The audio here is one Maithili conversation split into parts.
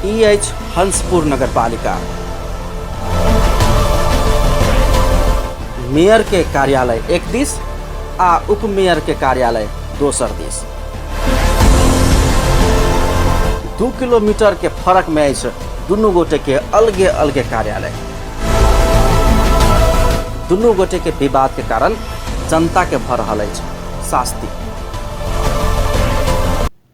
ई अछि हंसपुर नगरपालिका। मेयर के कार्यालय एक दिस आ उप मेयर के कार्यालय दोसर दिस। 2 किलोमीटर के फर्क में अछि दुनू गोटे के अलगे अलगे कार्यालय। दुनू गोटे के विवाद के कारण जनता के भऽ रहल अछि शास्ति।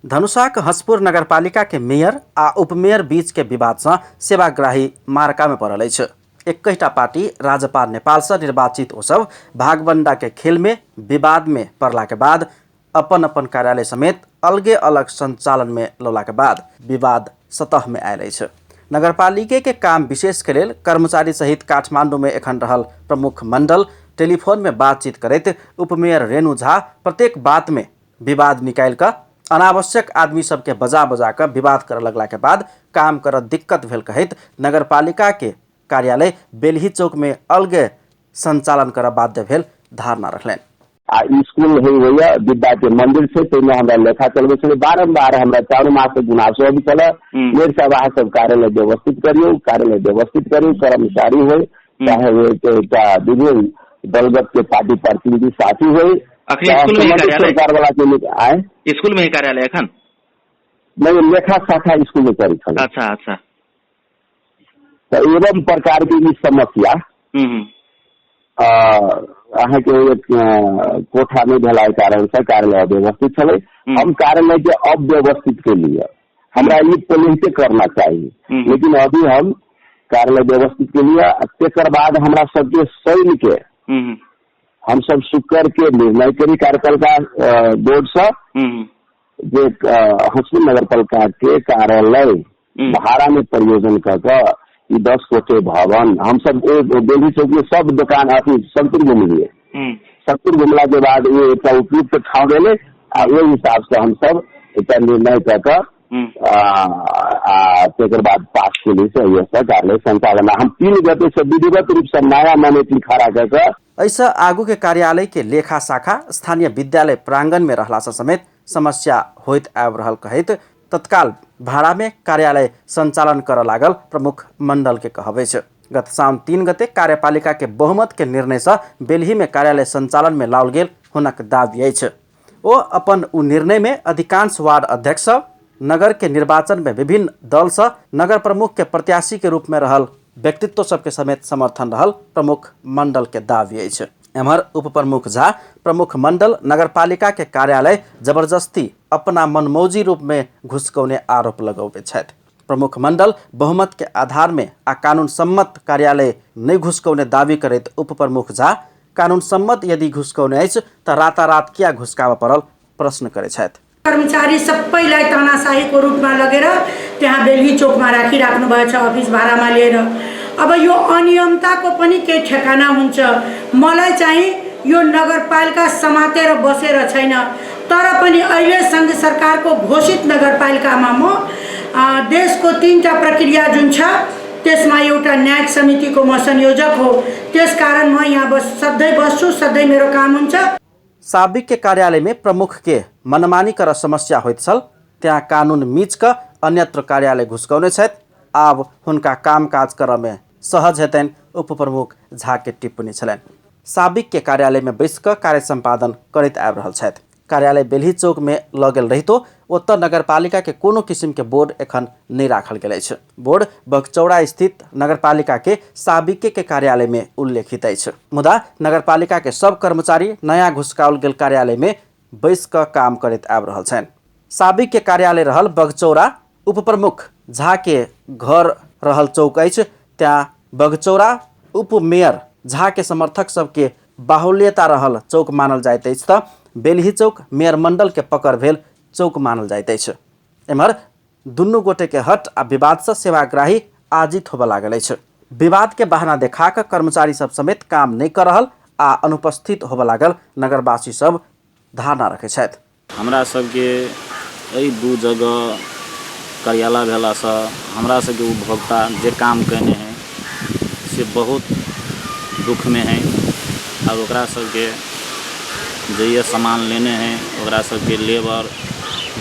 धनुषाक हंसपुर नगरपालिका के मेयर आ उपमेयर बीच के विवाद सँ सेवाग्राही मार्का में पड़ल अछि। एकहिटा पार्टी राजपा नेपाल सँ निर्वाचित ओ सब भागबंडा के खेल में विवाद में पड़ला के बाद अपन अपन कार्यालय समेत अलगे अलग संचालन में लौला के बाद विवाद सतह में आयल अछि। नगरपालिके के काम विशेष के लेल कर्मचारी सहित काठमांडू में एखन रहल प्रमुख मंडल टेलीफोन में बातचीत करैत उपमेयर रेणु झा प्रत्येक बात में विवाद निकालि कऽ अनावश्यक आदमी सबके बजा बजा कऽ विवाद करऽ लगला के बाद काम करऽ दिक्कत भेल कहैत नगरपालिका के कार्यालय बेलही चौक में अलगे संचालन करऽ बाध्य भेल धारणा रखलनि। आ स्कूल होइए, विद्या के मंदिर छै, ताहिमे हमरा लेखा चलबै छलै। बारम्बार हमरा चारू मास गुनासो अबै छलै, मेयर साहब अहाँ सब कार्यालय व्यवस्थित करियौ, कार्यालय व्यवस्थित करियौ। कर्मचारी होइ चाहे एकटा विभिन्न दलगत के पार्टी प्रतिनिधि साथी होइ। अखन स्कूल में सम्बन्धित कार्यालय सरकार वाला के लोक आए। स्कूल में ही कार्यालय एखन? नहीं, लेखा शाखा स्कूल में करै छलै। अच्छा अच्छा। तऽ एवं प्रकार के ई समस्या अहाँके एक कोठा नहि भेला कारण से कार्यालय अव्यवस्थित छलै। हम कार्यालय के अव्यवस्थित के लिए हमरा ई पहले करना चाही, लेकिन अभी हम कार्यालय व्यवस्थित के लिए तेकर बाद हमरा सबके शनि के हम सब शुक्र के निर्णय करी कार्यपालिका बोर्ड से जे हंसपुर नगरपालिका के कार्यालय भाड़ा में प्रयोजन कऽ कऽ ई 10 गोटे भवन हम सब बेली चौक में सब दुकान अथी सबकुछ घुमलिए। सबकुछ घुमला के बाद ओ एकटा उपयुक्त ठाव भेलै आ ओहि हिसाब से हम सब एकटा निर्णय कऽ कऽ आ तकर बाद पास केली से एहिसँ कार्यालय संचालन हम 3 गते से विधिवत रूप से नया मैनेजमेंट खड़ा कऽ कऽ। एहिसँ आगू के कार्यालय के लेखा शाखा स्थानीय विद्यालय प्रांगण में रहला से समेत समस्या होइत आबि रहल कहैत तत्काल भाड़ा में कार्यालय संचालन करऽ लागल प्रमुख मंडल के कहब अछि। गत साउन 3 गते कार्यपालिका के बहुमत के निर्णय से बेलही में कार्यालय संचालन में लाओल गेल हुनक दावी अछि। ओ अपन उ निर्णय में अधिकांश वार्ड अध्यक्ष सब नगर के निर्वाचन में विभिन्न दल से नगर प्रमुख के प्रत्याशी के रूप में रहल व्यक्तित्व सबके समेत समर्थन रहल प्रमुख मंडल के दावी अछि। एम्हर उप प्रमुख झा प्रमुख मंडल नगरपालिका के कार्यालय जबरदस्ती अपना मनमौजी रूप में घुसकौने आरोप लगौने छथि। प्रमुख मंडल बहुमत के आधार में आ कानून सम्मत कार्यालय नहीं घुसकौने दावी करैत उप प्रमुख झा कानून सम्मत यदि घुसकौने अछि त रातारात किया घुसकाबऽ पड़ल प्रश्न करै छथि। कर्मचारी सबैलाई तानाशाहीको रूपमा लगेर त्यहाँ बेलही चोकमा राखिराख्नु भएछ अफिस भाडामा लिएर। अब यो अनियमताको पनि केही ठेगाना हुन्छ। मलाई चाहिँ यो नगरपालिका समातेर बसेर छैन, तर पनि अहिले सङ्घ सरकारको घोषित नगरपालिकामा म देशको 3टा प्रक्रिया जुन छ त्यसमा एउटा न्यायिक समितिको म संयोजक हो, त्यसकारण म यहाँ सधैँ बस्छु, सधैँ मेरो काम हुन्छ। साबिक के कार्यालय में प्रमुख के मनमानी कर समस्या होइत छल, त्यहाँ कानून मीच क अन्यत्र कार्यालय घुसकौने छथि। आब हुनका काम काज करऽ में सहज हेतनि, उप प्रमुख झा के टिप्पणी छलनि। साबिक के कार्यालय में बैस क कार्य सम्पादन करैत आबि रहल छथि। कार्यालय बेलही चौक में लऽ गेल रहितो ओतऽ नगरपालिका के कोनो किसिम के बोर्ड एखन नहि राखल गेल अछि। बोर्ड बगचौड़ा स्थित नगरपालिका के साबिके के कार्यालय में उल्लेखित अछि, मुदा नगरपालिका के सब कर्मचारी नया घुसकाओल गेल कार्यालय में बैस क काम करैत आबि रहल छनि। साबिक के कार्यालय रहल बगचौड़ा उपप्रमुख झा के घर रहल चौक अछि, त्यहाँ बगचौड़ा उपमेयर झा के समर्थक सबके बाहुल्यता रहल चौक मानल जाइत अछि त बेलही चौक मेयर मंडल के पकड़ भेल चौक मानल जाइत अछि। एम्हर दुनू गोटे के हट आ विवाद से सेवाग्राही आजित होबऽ लागल अछि। विवाद के बहाना देखा कऽ कर्मचारी सब समेत काम नहि कऽ रहल आ अनुपस्थित होबऽ लागल नगरवासी सब धारणा रखै छथि। हमरा सबके एहि दू जगह कार्यालय भेलासँ हमरा सबके उपभोक्ता जे काम कयने हइ से बहुत दुखमे हइ आओर ओकरा सबके जे ये सामान लेने हइ ओकरा सबके लेबर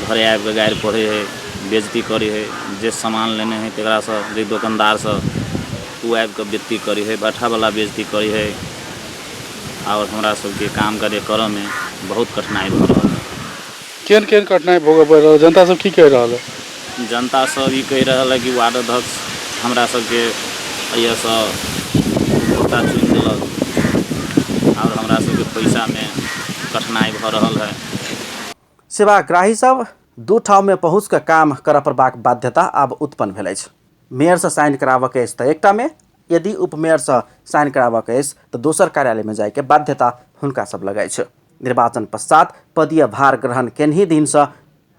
घरे आबिके गारि पढ़ै हइ। बेइज्जती करै है। जे सामान लेने है तकरासँ, जे दोकानदारसँ ओ आबिकऽ बेइज्जती करै है, भट्ठावला बेइज्जती करै है आओर हमरा सबके काम कार्य करऽमे बहुत कठिनाइ भऽ रहल है। केहन केहन कठिनाइ भोगऽ पड़ि रहल? जनता सब की कहि रहल है? जनता सब ई कहि रहल है कि वार्ड अध्यक्ष हमरा सबके एहिसँ उपभोक्ता चुनि देलक आओर हमरा सबके पैसामे कठिनाइ भऽ रहल है। सेवाग्राही सब दू ठाममे पहुँच कऽ काम करऽ पड़बाक बाध्यता आब उत्पन्न भेल अछि। मेयरसँ साइन कराबऽके अछि तऽ एकटामे, यदि उपमेयरसँ साइन कराबऽके अछि तऽ दोसर कार्यालयमे जाइके बाध्यता हुनका सब लग अछि। निर्वाचन पश्चात पदीय भार ग्रहण केनही दिनसँ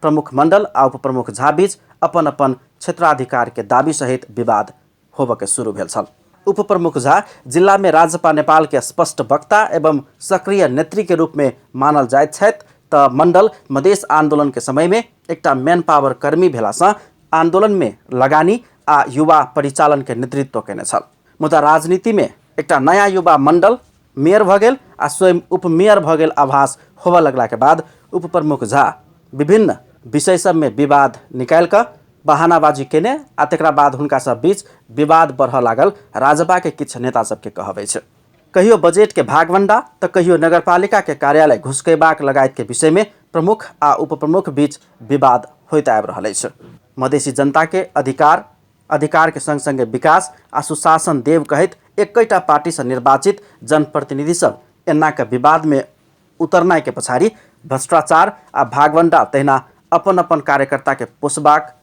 प्रमुख मंडल आ उपप्रमुख झा बीच अपन अपन क्षेत्राधिकार के दाबी सहित विवाद होबऽ के शुरू भेल छल। उपप्रमुख झा जिला में राजपा नेपाल के स्पष्ट वक्ता एवं सक्रिय नेत्री के रूप में मानल जाइत छथि तऽ मंडल मधेश आंदोलन के समय में एकटा मैन पावर कर्मी भेलासँ आंदोलन में लगानी आ युवा परिचालन के नेतृत्व केने छल। मुदा राजनीति में एकटा नया युवा मंडल मेयर भऽ गेल आ स्वयं उपमेयर भऽ गेल आभास होबऽ लगलाके बाद उपप्रमुख झा विभिन्न विषय सबमे विवाद निकालि कऽ बहानाबाजी केने आ तकरा बाद हुनका सब बीच विवाद बढ़ऽ लागल राजपाके किछु नेता सबके कहब अछि। कहियो बजटके भागवंडा तऽ कहियो नगरपालिकाके कार्यालय घुसकेबाक लगायतके विषयमे प्रमुख आ उपप्रमुख बीच विवाद होइत आबि रहल अछि। मधेसी जनताके अधिकार अधिकारके संग संगे विकास आ सुशासन देव कहैत एकैटा पार्टीसँ निर्वाचित जनप्रतिनिधि सब एनाके विवादमे उतरनाइके पछाडि भ्रष्टाचार आ भागवंडा तहिना अपन अपन कार्यकर्ताके पोसबाक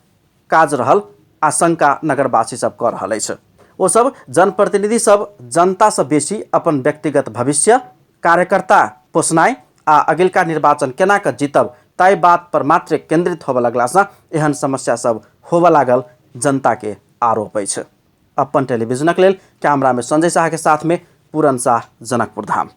काज रहल आशंका नगरवासी सब कऽ रहल अछि। ओ सब जनप्रतिनिधि सब जनतासँ बेसी अपन व्यक्तिगत भविष्य, कार्यकर्ता पोसनाइ आ अगिलका निर्वाचन केना कऽ जीतब ताहि बात पर मात्रे केंद्रित होबऽ लगलासँ एहन समस्या सब होबऽ लागल जनताके आरोप अछि। अपन टेलीविजनक लेल कैमरामे संजय साहके साथमे पूरन साह, जनकपुर धाम।